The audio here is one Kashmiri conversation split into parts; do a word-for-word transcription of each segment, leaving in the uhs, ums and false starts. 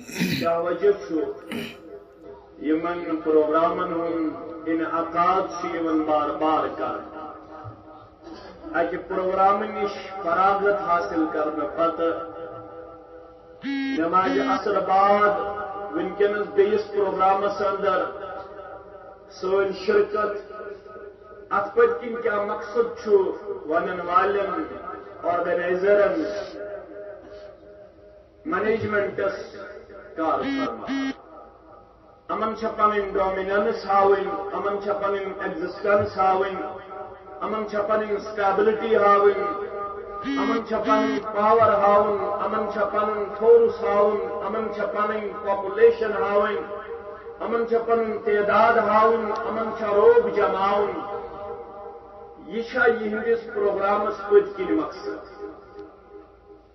کیٛاہ وجہ چھُ یِمن پروگرامن ہُنٛد انعقاد چھُ یِوان بار بار کرنہٕ؟ اَکہِ پروگرامہٕ نِش فراغت حٲصِل کرنہٕ پتہٕ نمازِ عصر بعد وٕنکیٚنس بیٚیِس پروگرامس اندر سٲنۍ شرکت، اتھ پٔتۍ کِنۍ کیٛاہ مقصد چھُ ونن والٮ۪ن، آرگنائزرن، مینجمنٹس کار فرما؟ یِمن چھےٚ پنٕنۍ ڈومیننس ہاوٕنۍ، یِمن چھےٚ پنٕنۍ ایگزسٹنس ہاوٕنۍ، یِمن چھےٚ پنٕنۍ اسٹیبلٹی ہاوٕنۍ، یِمن چھےٚ پنٕنۍ پاور ہاوُن، یِمن چھےٚ پنُن فورس ہاوُن، یِمن چھےٚ پنٕنۍ پاپولیشن ہاوٕنۍ، یِمن چھےٚ پنُن تعداد ہاوُن، یِمن چھےٚ روب جماوُن۔ یہِ چھا یِہنٛدِس پروگرامس پٔتۍ کِنۍ مقصد؟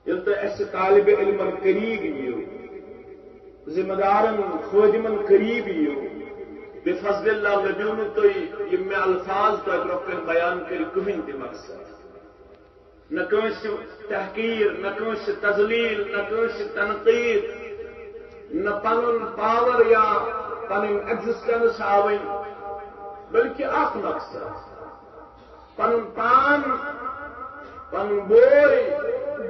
ییٚلہِ تُہۍ اَسہِ طالب علمن قریب یِیِو، ذمہ دارن، خٲدِمن قریب یِیِو، بفضل اللہ لٔبِو نہٕ تُہۍ یِم مےٚ الفاظ تۄہہِ برٛونٛہہ کنہِ بیان کٔرۍ کٕہٕنۍ تہِ مقصد۔ نہ کٲنٛسہِ تحقیر، نہ کٲنٛسہِ تذلیل، نہ کٲنٛسہِ تنقید، نہ پنُن پاور یا پنٕنۍ ایگزسٹنس ہاوٕنۍ، بلکہِ اکھ مقصد، پنُن پان، پنُن بوے،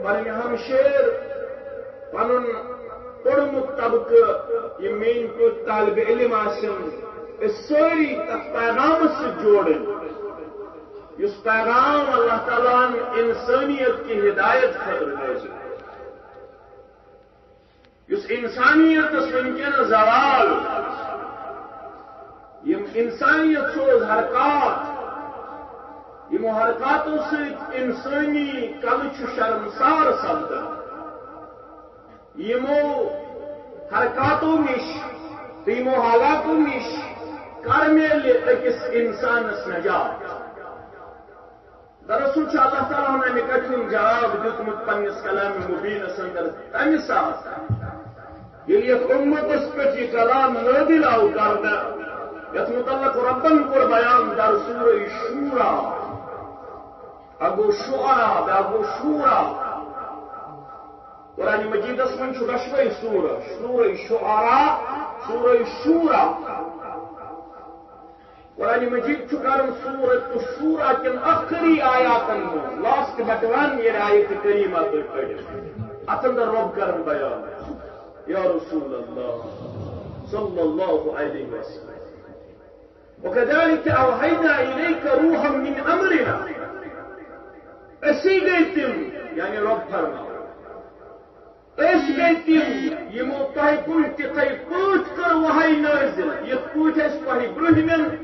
پنٕنۍ ہمشیر، پنُن پوٚرمُت طبقہٕ، یِم میٲنۍ پٲٹھۍ طالب علم آسن، أسۍ سٲری تتھ پیغامس سۭتۍ جوڑٕنۍ، یُس پیغام اللہ تعالیٰ ہن انسٲنیت کہِ ہدایت خٲطرٕ نٲزِل۔ یُس انسانیتس وٕنکیٚنس زوال، یِم انسانیت سوز حرکات، یِمو حرکاتو سۭتۍ انسٲنی کلہٕ چھُ شرمسار سپدان، یِمو حرکاتو نِش تہٕ یِمو حالاتو نِش کر میلہِ أکِس انسانس نجات؟ دراصل چھُ اللہ تعالیٰ ہن امہِ کتھِ ہُنٛد جواب دیُتمُت پننِس کلام مبینس اندر تمہِ ساتہٕ، ییٚلہِ یتھ امتس پٮ۪ٹھ یہِ کلام نٲزِل آو کرنہٕ، یتھ متعلق رۄبن کوٚر بیان در سورہ شورا۔ اکھ گوٚو شعرا، بیٛاکھ گوٚو شورا۔ قرآن مجیدس منٛز چھُ دۄشوے سورہ، سورہ شعرا، سورہ شورا۔ قرآن مجید چھُ کران سورۃ الشورا کٮ۪ن ٲخری آیاتن منٛز، لاسٹ بٹ ون، ییٚلہِ آیت کریمہ تُہۍ پٔرِو، اتھ اندر رۄب کران بیان، یا رسول اللہ صلی اللہ علیہ وسلم، وَكَذَلِكَ أَوْحَيْنَا إِلَيْكَ رُوحًا مِّنْ أَمْرِنَا۔ أسی گٔے تِم، یعنی رۄب فرماوان، أسۍ گٔے تِم، یِمو تۄہہِ کُن تِتھے پٲٹھۍ کٔر وحی نٲزِل، یِتھ پٲٹھۍ اَسہِ تۄہہِ برٛونٛہمٮ۪ن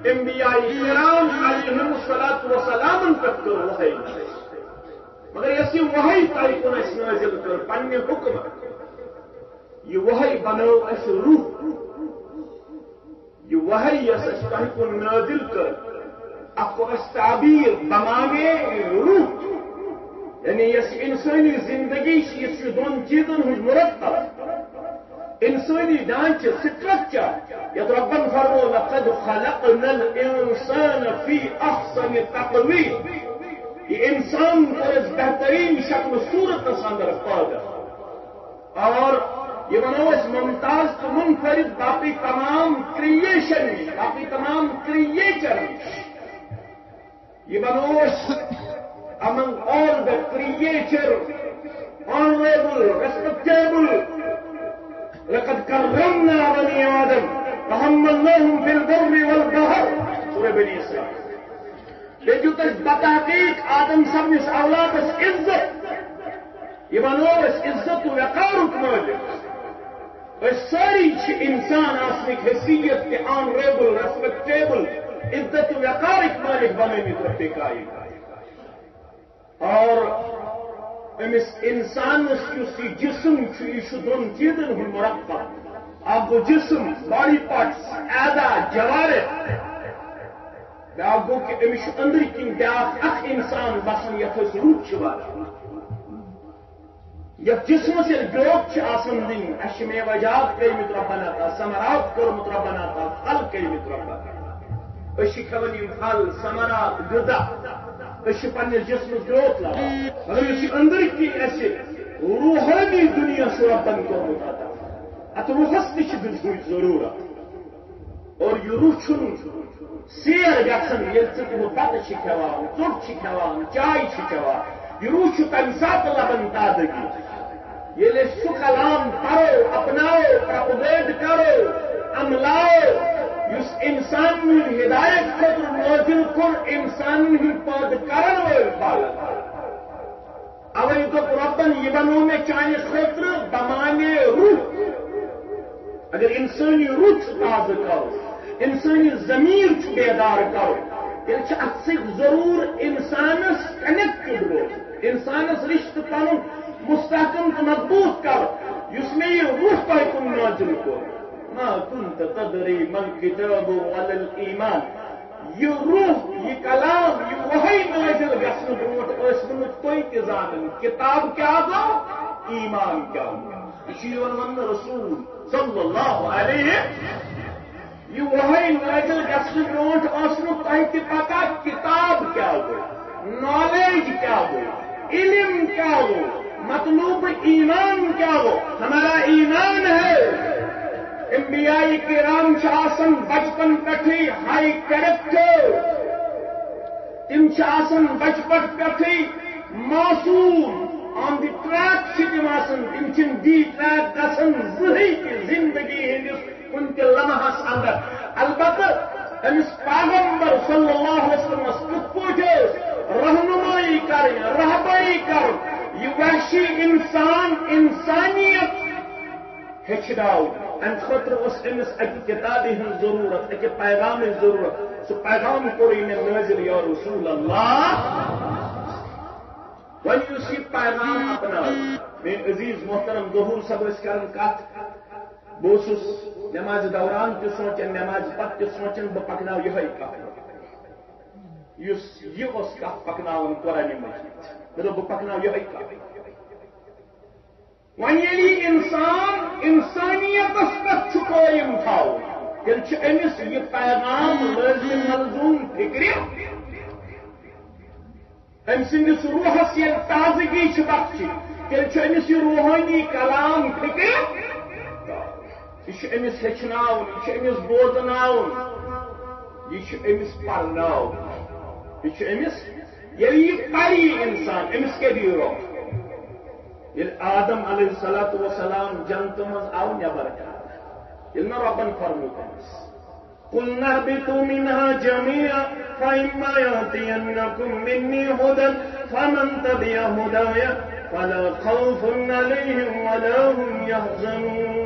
انبیاء کرام علیہم الصلوۃ والسلامن پٮ۪ٹھ کٔر وحی نٲزِل۔ مگر یۄس یہِ وحی تۄہہِ کُن اَسہِ نٲزِل کٔر پننہِ حُکمہٕ، یہِ وحی بنٲو اَسہِ روح۔ یہِ وحی یۄس اَسہِ تۄہہِ کُن نٲزِل کٔر، اَتھ کوٚر اَسہِ تعبیٖر بمعنی روح، یعنی یۄس یہِ اِنسٲنی زِندگی چھِ، یہِ چھُ دۄن چیٖزن ہُنٛد مُرکب۔ اِنسٲنی ڈھانچہٕ، سٹرکچر، یَتھ رۄبن فرموو، "لقد خلقنا الانسان فی احسن تقویم"۔ یہِ اِنسان کوٚر اَسہِ بہتریٖن شکل صوٗرتس اندر پٲدٕ۔ اور یہِ بنوو اَسہِ ممتاز تہٕ منفرد باقٕے تمام کریشن نِش، باقٕے تمام کریچرن نِش۔ یہِ بنوو اَسہِ among all the creature honorable, respectable۔ لقد کرمنا بنی آدم وحملناهم فی البر والبحر۔ سورہ بنی اسرائیل۔ بیٚیہِ دیُت اَسہِ بتحقیق آدم صٲبنِس اولادس عزت۔ یہِ بنوو اَسہِ عزت و وقارُک مٲلِک۔ أسۍ سٲری چھِ اِنسان آسنٕکۍ حیثیت تہِ آنریبل، ریسپیکٹیبل، عزت و وقارٕکۍ مٲلِک بنٲومٕتۍ رۄبِ کائنات۔ اور أمِس اِنسانس یُس یہِ جسم چھُ، یہِ چھُ دۄن چیٖزن ہُنٛد مرکب۔ اکھ گوٚو جسم، باڈی پارٹس، اعضا، جوارح۔ بیٛاکھ گوٚو کہِ أمِس چھُ أنٛدرۍ کِنۍ بیٛاکھ اکھ اِنسان بسان، یَتھ أسۍ روح چھِ وَنان۔ یَتھ جسمس ییٚلہِ گرٛوتھ چھِ آسان دِنۍ، اَسہِ چھِ میوٕ جات کٔرمٕتۍ رۄبن عطا، ثمرات کوٚرمُت رۄبن عطا، پھل کٔرمٕتۍ رۄبن عطا۔ أسۍ چھِ کھٮ۪وان یِم پھل، ثمرات، غذا۔ أسۍ چھِ پننِس جسمس گرٛوتھ لبان۔ مگر یُس یہِ أنٛدرۍ کِنۍ اَسہِ روحٲنی دُنیا چھُ رۄبن کوٚرمُت عطا۔ اتھ روحس تہِ چھِ بِلکُل ضروٗرت۔ اور یہِ روح چھُنہٕ سیر گژھان، ییٚلہِ ژٕ تِمو بتہٕ چھِ کھٮ۪وان، ژوٚٹ چھِ کھٮ۪وان، چاے چھِ چٮ۪وان۔ یہِ روح چھُ تَمہِ ساتہٕ لبان تازگی، ییٚلہِ أسۍ سُہ کلام پرو، اپناوو، پروپگیٹ کرو، عملاوو، یُس انسان ہٕنٛز ہدایت خٲطرٕ نٲزِل کوٚر، انسانن ہٕنٛدۍ پٲدٕ کرن وٲلۍ بالغ۔ اوے دوٚپ رۄبن، یہِ بنوو مےٚ چانہِ خٲطرٕ دمانے روح۔ اگر انسٲنی روح چھُ تازٕ کرُن، انسٲنی ضمیر چھُ بیدار کرُن، تیٚلہِ چھُ اتھ سۭتۍ ضروٗر انسانس کنیکٹڈ روزُن۔ انسانس رشتہٕ پنُن مستحکم تہٕ مضبوٗط کرُن، یُس مےٚ یہِ روح تۄہہِ کُن نٲزِل کوٚر۔ ما كنت تدري ما الكتاب ولا الإيمان۔ یہِ روح، یہِ کلام، یہِ وحی نٲزِل گژھنہٕ برونٛٹھ ٲسۍ نہٕ تُہۍ تہِ زانان کتاب کیٛاہ گوٚو، ایمان کیٛاہ گوٚو۔ یہِ چھُ یِوان وننہٕ رسول صلی اللہ علیہ۔ یہِ وحی نٲزِل گژھنہٕ برونٛٹھ ٲس نہٕ تۄہہِ تہِ پتہ کتاب کیٛاہ گوٚو، نالیج کیٛاہ گوٚو، علم کیٛاہ گوٚو، مطلوب ایمان کیٛاہ گوٚو۔ ہمارا ایمان ہے، انبیاء کرام چھِ آسان بچپن پٮ۪ٹھٕے ہائی کریکٹر، تِم چھِ آسان بچپن پٮ۪ٹھٕے معصوم، آن دی ٹریک چھِ تِم آسان، تِم چھِنہٕ ڈی ٹریک گژھان زٕہٕے تہِ زندگی ہٕنٛدِس کُنہِ تہِ لمحس اندر۔ البتہ أمِس پیغمبر صلی اللہ علیہ وسلمس کِتھ پٲٹھۍ ٲس رہنمٲیی کرٕنۍ، رہبری کرٕنۍ، یہِ وحشی انسان انسانیت ہیٚچھناوُن۔ امہِ خٲطرٕ اوس أمِس اَکہِ کِتابہِ ہٕنٛز ضروٗرت، اَکہِ پیغامٕچ ضروٗرت۔ سُہ پیغام کوٚرُے مےٚ نٲزِل یا رسول اللہ۔ وۄنۍ یُس یہِ پیغام اپناو، میٲنۍ عزیز محترم ظہور صٲب ٲسۍ کران کتھ، بہٕ اوسُس نمازِ دوران تہِ سونٛچان، نمازِ پتہٕ تہِ سونٛچان، بہٕ پکناو یِہوٚے کتھ۔ یُس یہِ اوس کتھ پکناوان قرآنِ مجید، مےٚ دوٚپ، بہٕ پکناو یِہوٚے کتھ۔ وۄنۍ ییٚلہِ یہِ انسان انسانیتس پٮ۪ٹھ چھُ قٲیِم تھاوُن، تیٚلہِ چھُ أمِس یہِ پیغام لٲزِم ملزوٗم فِکرِ۔ أمۍ سٕنٛدِس روحس ییٚلہِ تازگی چھِ بخشِتھ، تیٚلہِ چھُ أمِس یہِ روحٲنی کلام فِکرِ۔ یہِ چھُ أمِس ہیٚچھناوُن، یہِ چھُ أمِس بوزناوُن، یہِ چھُ أمِس پرناوُن، یہِ چھُ أمِس، ییٚلہِ یہِ پَری انسان، أمِس کیٛاہ دِیہِ رۄب؟ ییٚلہِ آدم علیہ الصلوۃ والسلام جنتہٕ منٛز آو نٮ۪بر کڑنہٕ، ییٚلہِ نہٕ رۄبن فرموو تٔمِس، قلنا اهبطوا منها جميعا فإما يأتينكم مني هدى فمن تبع هداي فلا خوف عليهم ولا هم يحزنون۔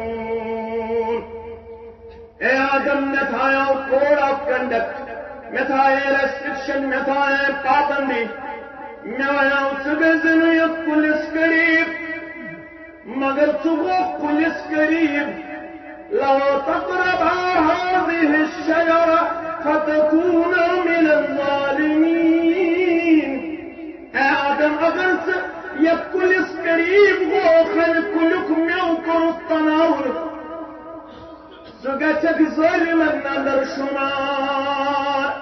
اے آدم، مےٚ تھایو کوڈ آف کنڈکٹ، مےٚ تھایے ریسٹرکشن، مےٚ تھایے پابندی، مےٚ ونیو، ژٕ گٔژھ نہٕ یتھ کُلِس قریب، مگر ژٕ گوکھ کُلِس قریب۔ لا تقربا هذه الشجرة فتكونا من الظالمين۔ اے آدم، اگر ژٕ یتھ کُلِس قریب گوکھ، امہِ کُلیُک مٮ۪وٕ کوٚرُتھ تناوُر، ژٕ گژھکھ ظٲلمن اندر شمار۔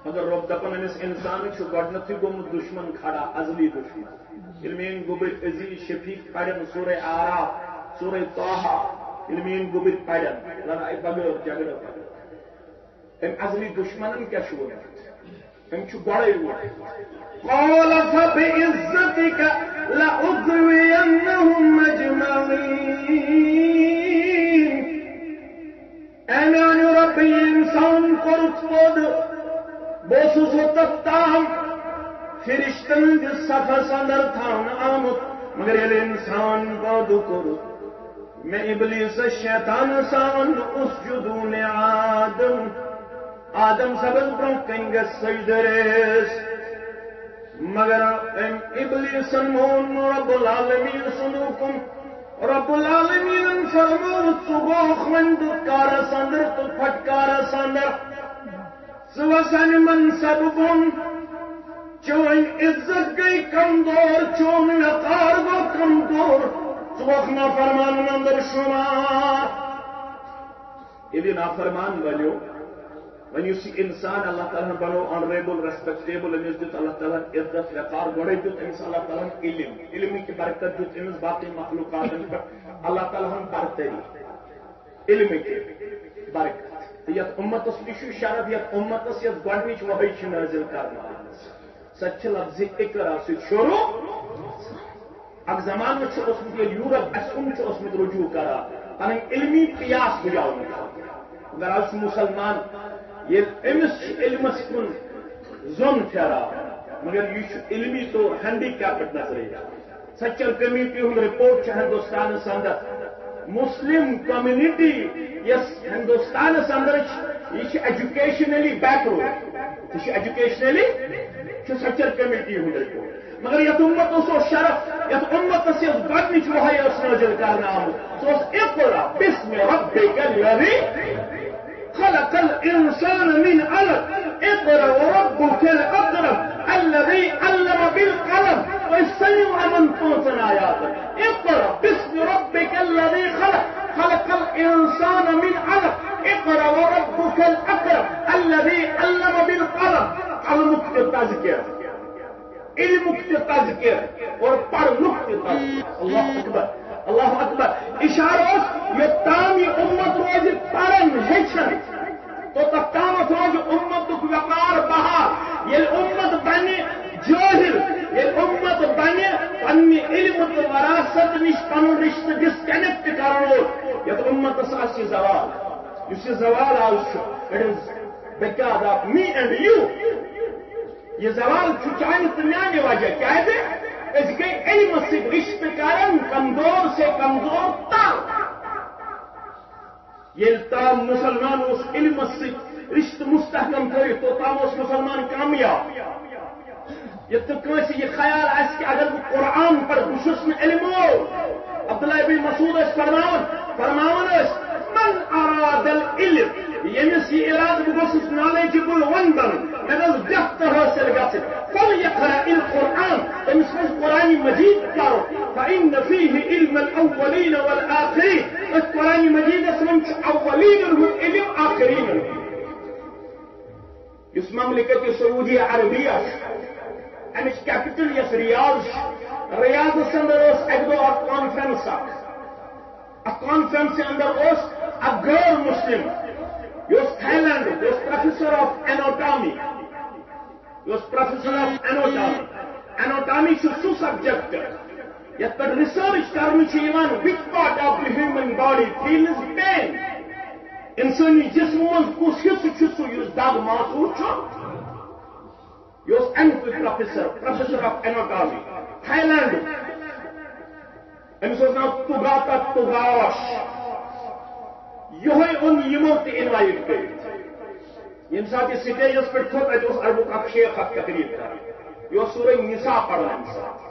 مگر رۄب دپان، أمِس انسانس چھُ گۄڈنیتھٕے گوٚمُت دشمن کھڑا، ازلی دشمن۔ ییٚلہِ میٲنۍ گوٚبٕرۍ عزیز شفیق پرن سورہ اعراف، سورہ طٰہٰ، ییٚلہِ میٲنۍ گوٚبٕرۍ پرن، لڑایہِ بغٲر، جھگڑٕ بغٲر، أمۍ ازلی دشمنن کیٛاہ چھُ ووٚنمُت؟ أمۍ چھُ گۄڈَے ووٚنمُت۔ قال فبعزتك لأغوينهم أجمعين۔ اے میانہِ رۄبہٕ، یہِ انسان کوٚرُتھ پٲدٕ، بہٕ اوسُس ہوٚتتھ تام فرشتن ہٕنٛدِس صفس اندر تھاونہٕ آمُت، مگر ییٚلہِ انسان پٲدٕ کوٚرُتھ، مےٚ ابلیسس شیطانس آو وننہٕ، اسجدوا لآدم، آدم صٲبس برونٛہہ کنہِ گژھ سجدٕ ریز۔ مگر أمۍ ابلیسن مون نہٕ رب العالمین سُنٛد حکم۔ رب العالمینن فرموو، ژٕ گوکھ وۄنۍ دُتکارس اندر تہٕ پھٹکارس اندر، ژٕ وس امہِ منصبہٕ بۄن، چٲنۍ عزت گٔے کمزور، چون وقار گوٚو کمزور، ژٕ گوکھ نافرمانن اندر شمار۔ ییٚلہِ یہِ نافرمان بنیو، وۄنۍ یُس یہِ انسان اللہ تعالیٰ ہن بنوو آنریبل، ریسپیکٹیبل، أمِس دیُت اللہ تعالیٰ ہن عزت وقار، گۄڈے دیُت أمِس اللہ تعالیٰ ہن علم، علمٕچ برکت دیُت أمِس باقٕے مخلوقاتن پٮ۪ٹھ، اللہ تعالیٰ ہن برکت علمٕکہِ برکت۔ تہٕ یَتھ اُمتَس تہِ چھُ شرف، یَتھ اُمتَس یَتھ گۄڈٕنِچ وحی چھِ نٲزِل کرنہٕ آمٕژ، سۄ تہِ چھِ لفظِ اقرا سۭتۍ شروع۔ اکھ زمانہٕ چھُ اوسمُت، ییٚلہِ یورپ اَسہِ کُن چھُ اوسمُت رجوع کران، پنٕنۍ علمی پیاس بجاونہٕ خٲطرٕ۔ مگر آز چھُ مسلمان، ییٚلہِ أمِس چھُ علمس کُن زوٚن پھیران، مگر یہِ چھُ علمی طور ہینڈی کیپڈ نظرِ یِوان۔ سچل کمیٹی ہُنٛد رپورٹ چھُ ہندوستانس اندر، مسلم کمیونٹی یۄس ہندوستانس اندر چھِ، یہِ چھِ ایجوکیشنلی بیکورڈ۔ یہِ چھِ ایجوکیشنلی، چھُ سچل کمیٹی ہُنٛد رپورٹ۔ مگر یتھ امتس اوس شرف، یتھ امتس یۄس گۄڈنِچ وحی ٲس نٲزِل کرنہٕ آمٕژ، سُہ اوس اقرا باسم ربک الذی خلق الانسان من علق، اقرا وربک الاکرم الذی علم بالقلم۔ تُہۍ سٔنِو یِمن پانٛژن آیاتن۔ اقرا باسم ربک الذی خلق، خلق الانسان من علق، اقرا وربک الاکرم الذی علم بالقلم۔ قلمُک تہِ تذکرہ، علمُک تہِ تذکرہ اور پرنُک تہِ تذکرہ۔ اللہ اکبر، اللہ اکبر۔ اشارٕ اوس، یوٚتام یہِ اُمت روزِ پرن ہیٚچھن، توٚتتھ تامتھ روزِ اُمتُک وقار بحال۔ ییٚلہِ اُمت بنہِ جٲہِل، ییٚلہِ اُمت بنہِ پننہِ علمہٕ تہٕ وراثت نِش پنُن رشتہٕ ڈسکنیکٹ کرن وول، یتھ اُمتس آسہِ یہِ زوال۔ یُس یہِ زوال آز چھُ، it is because of me and you۔ یہِ زوال چھُ چانہِ تہٕ میانہِ وجہ۔ کیازِ؟ أسۍ گٔے علمہٕ سۭتۍ رشتہٕ کرن کمزور سے کمزور تر۔ ییٚلہِ تام مسلمان اوس علمس سۭتۍ رشتہٕ مستحکم تھٲوِتھ، توٚتام اوس مسلمان کامیاب۔ یتھ نہٕ کٲنٛسہِ یہِ خیال آسہِ کہِ اگر بہٕ قرآن پرٕ، بہٕ چھُس نہٕ علم وول۔ عبداللہ ابن مسعود ٲسۍ فرماوان، فرماوان ٲسۍ، "من اراد العلم"، ییٚمِس یہِ ارادٕ، بہٕ گوٚژھُس نالیجبل وۄنۍ بنُن، مےٚ گٔژھ ڈیپتھ حٲصِل گژھٕنۍ، "فلیقرأ القرآن"، تٔمِس پزِ قرآن مجید پرُن، "فإن فیہ علم الاولین والآخرین"، أتھۍ قرآن مجیدس منٛز چھُ اولینن ہُنٛد علم، آخرینن ہُنٛد۔ یُس مملکت سعودی عربیہ چھُ، امِچ کیپٹل یۄس ریاض چھِ، ریاضس اندر ٲس اکہِ دۄہ اکھ کانفرنس اکھ۔ اتھ کانفرنس اندر اوس اکھ غٲر مسلم، یہِ اوس تھائی لینڈُک، یہِ اوس پروفیسر آف ایناٹامی، یہِ اوس پروفیسر آف ایناٹامی۔ ایناٹامی چھُ سُہ سبجیکٹ یتھ پٮ۪ٹھ ریسرچ کرنہٕ چھِ یِوان، which part of the human body feels pain؟ انسٲنی جسمہٕ منٛز کُس حصہٕ چھُ سُہ یُس دگ محسوس چھُ؟ یہِ اوس اَمیُکُے پروفیسر، پروفیسر آف ایناٹامی، تھائی لینڈُک۔ أمِس اوس ناو تُگاتا تُگاش۔ یِہوٚے اوٚن یِمو تہِ انوائٹ کٔرِتھ۔ ییٚمہِ ساتہٕ یہِ سٹیجس پٮ۪ٹھ کھوٚت، اَتہِ اوس عربُک اکھ شیخ اکھ تقریٖر کران۔ یہِ اوس سورہ نساء پران اَمہِ ساتہٕ۔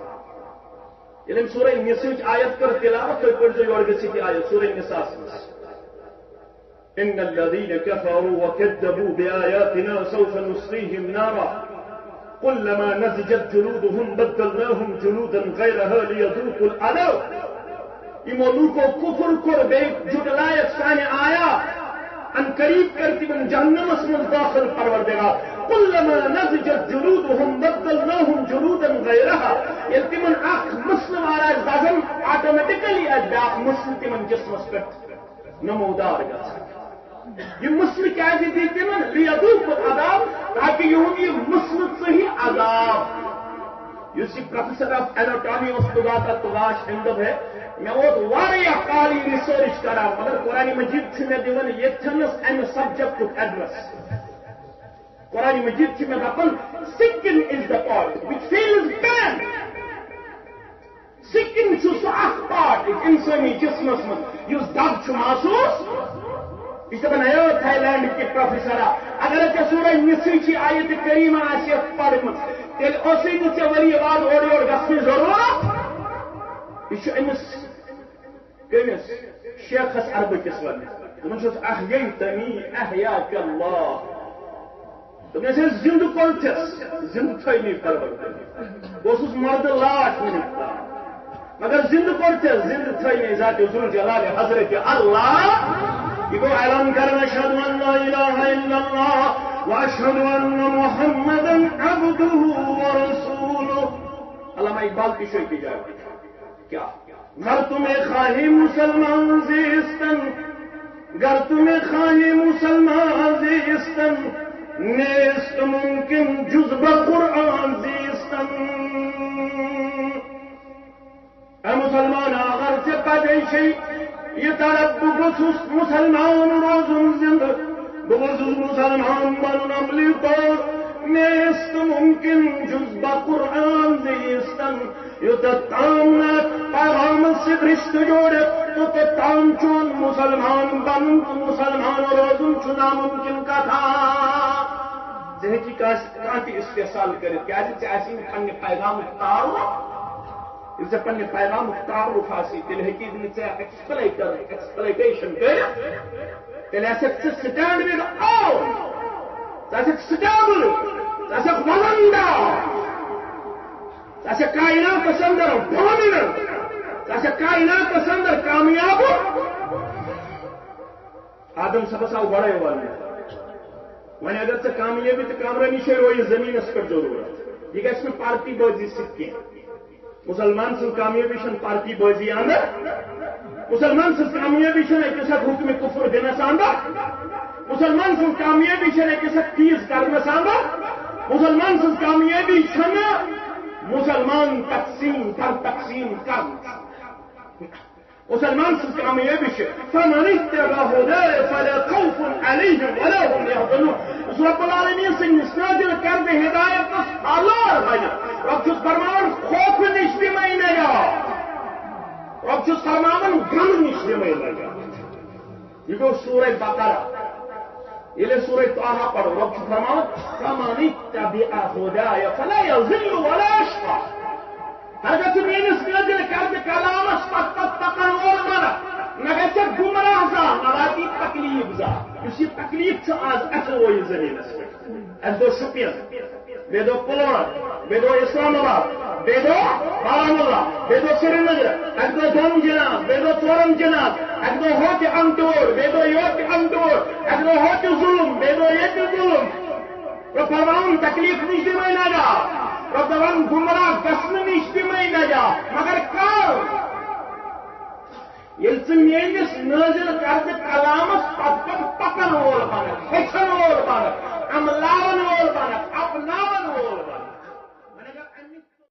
ییٚلہِ أمۍ سورہ نساء ہٕچ آیت کٔر تلاوت، تُہۍ پٔرۍزیو یورٕ گٔژھِتھ یہِ آیت، سورہ نساء ہَس منٛز۔ ان الذين كفروا وكذبوا بآياتنا سوف نصليهم نارا كلما نضجت جلودهم بدلناهم جلودا غيرها ليذوقوا العذاب۔ یِمو لوٗکو کُفُر کوٚر، بیٚیہِ جُٹلایَکھ سانہِ آیات، ان قریب کَرِ تِمن جہنمس منٛز دٲخل پروردگار۔ کلما نضجت جلودهم بدلناهم جلودا غيرها۔ ییٚلہِ تِمن اکھ مسلہٕ وار آسہِ دزان، آٹومیٹکلی آسہِ بیٛاکھ مسلہٕ تِمن جسمس پٮ۪ٹھ نمودار گژھان۔ یہِ مسلہٕ کیازِ دِتۍ تِمن؟ لیذوقوا العذاب، تاکہِ یِہُنٛد یہِ مسلہٕ ژٔہہِ عذاب۔ یُس یہِ پروفیسر آف ایناٹامی اوس، تُگاتا تُگاش، أمۍ دوٚپ، ہے، مےٚ ووت واریاہ کال یہِ ریسرچ کران، مگر قرآن مجید چھُ مےٚ دِوان ییٚتھٮ۪نس امہِ سبجیکٹُک ایڈریس۔ قرآن مجید چھُ مےٚ دپان، skin is the part which feels pain۔ سکن چھُ سُہ اکھ پارٹ أکِس انسٲنی جسمس منٛز یُس دگ چھُ محسوس۔ یہِ چھُ دپان، ہے تھائی لینڈ کہِ پروفیسرا، اگر ژےٚ سورہ نساء چی آیت کریمہ آسہِ ہا پرمٕژ، تیٚلہِ ٲسٕے نہٕ ژےٚ ؤری واد اورٕ یورٕ گژھنٕچ ضروٗرت۔ یہِ چھُ أمِس، کٔمِس؟ شیخس عربہٕ کِس وننس۔ دوٚپُن چھُس، احییتنی احیاک اللہ۔ دوٚپنَس، ہے، زِندٕ کوٚرتھَس، زِندٕ تھٲینی پروردگار۔ بہٕ اوسُس مردٕ لاش وٕنیُک تام، مگر زِندٕ کوٚرتھَس، زِندٕ تھٲینی ذاتِ ذوالجلال حضرت اللہ۔ یہِ گوٚو اعلان کران، اشہد ان لا الہ الا اللہ و اشہد ان محمدا عبدہ و رسولہ۔ علامہ اقبال تہِ چھُ أکِس جایہِ۔ کیٛاہ؟ گر تو مےٚ خواہی مسلمان زیستن، گر تو مےٚ خواہی مسلمان زیستن، نیست ممکن جز بہ قرآن زیستن۔ اے مسلمان، اگر ژےٚ پَزے چھے یہِ طلب، بہٕ گوٚژھُس مسلمان روزُن زِندٕ، بہٕ گوٚژھُس مسلمان بَنُن عملی طور، نیست ممکن جز بہ قرآن زیستن۔ یوٚتتھ تام نہٕ پیغامس سۭتۍ رشتہٕ جوڑِتھ، توٚتتھ تام چون مسلمان بنُن تہٕ مسلمان روزُن چھُ ناممکن کتھا۔ ژٕ ہیٚکہِ کٲنٛسہِ کانٛہہ تہِ استحصال کٔرِتھ، کیازِ ژےٚ آسی نہٕ پننہِ پیغامُک تعارُف۔ ییٚلہِ ژےٚ پننہِ پیغامُک تعارُف آسی، تیٚلہِ ہیٚکہِ نہٕ ژےٚ ایکسپلائٹر، ایکسپلائٹیشن کٔرِتھ۔ تیٚلہِ آسکھ ژٕ سٹینڈ وِد آل، ژٕ آسکھ سٹیبل، ژٕ آسکھ وزن دار۔ ژٕ آسکھ کائناتس اندر ڈومیننٹ، ژٕ آسکھ کائناتس اندر کامیاب۔ آدم صٲبس آو گۄڈے وننہٕ، وۄنۍ اگر ژےٚ کامیٲبی تہٕ کامرٲنی چھے، رویہِ زٔمیٖنس پٮ۪ٹھ ضروٗرت، یہِ گژھِ نہٕ پارٹی بٲزی سۭتۍ کینٛہہ۔ مسلمان سٕنٛز کامیٲبی چھَنہٕ پارٹی بٲزی اندر، مسلمان سٕنٛز کامیٲبی چھَنہٕ أکِس اکھ حکمِ کفر دِنس اندر، مسلمان سٕنٛز کامیٲبی چھَنہٕ أکِس اکھ تیز کرنس اندر، مسلمان سٕنٛز کامیٲبی چھَنہٕ مسلمان تقسیم پر تقسیم کرنس۔ مسلمان سٕنٛز کامیٲبی چھِ، فمن اتبع ہدایا فلا خوف علیہم ولا هم یحزنون۔ یُس رب العالمین سٕنٛدِس نازل کردٕ ہدایتس آلار بنہِ، رب چھُس فرماوان، خوفہٕ نِش دِمے نجات، رب چھُس فرماوان، غمہٕ نِش دِمے نجات۔ یہِ گوٚو سورہ بقرہ۔ ییٚلہِ أسۍ سورہ طٰہٰ پرو، رب چھُ فرماوان، فمن اتبع ہدایا فلا یضل ولا یشقی۔ ہرگاہ ژٕ میٲنِس نازل کردٕ کلامس پتہٕ پتہٕ پکن وول بنکھ، نہ گژھِ گمراہ زانٛہہ، نہ واتی تکلیف زانٛہہ۔ یُس یہِ تکلیف چھُ آز اَسہِ رویہِ زٔمیٖنس پٮ۪ٹھ۔ اَسہِ دوٚپ شُپین، بیٚیہِ دوٚپ پُلوامہ، بیٚیہِ دوٚپ اسلام آباد، بیٚیہِ دوٚپ بارہمولہ، بیٚیہِ دوٚپ سرینگر، اَکہِ دۄہ دۄن جناز، بیٚیہِ دۄہ ژورن جناز، اَکہِ دۄہ ہوٚتہِ اَنٹور، بیٚیہِ دۄہ یوٚتہِ اَنٹور، اَکہِ دۄہ ہوٚتہِ ظُلُم، بیٚیہِ دۄہ ییٚتہِ ظُلُم۔ رب فرماوان، تکلیف نِش دِمے نجات، رب دَپان، گمراہ گژھنہٕ نِش دِمے نجات، مگر کر؟ ییٚلہِ ژٕ میٲنِس نٲزِل کردٕ کلامس پتہٕ پتہٕ پکن وول بنکھ، ہیٚچھن وول بنکھ، عملاون وول بنکھ، اپناون وول۔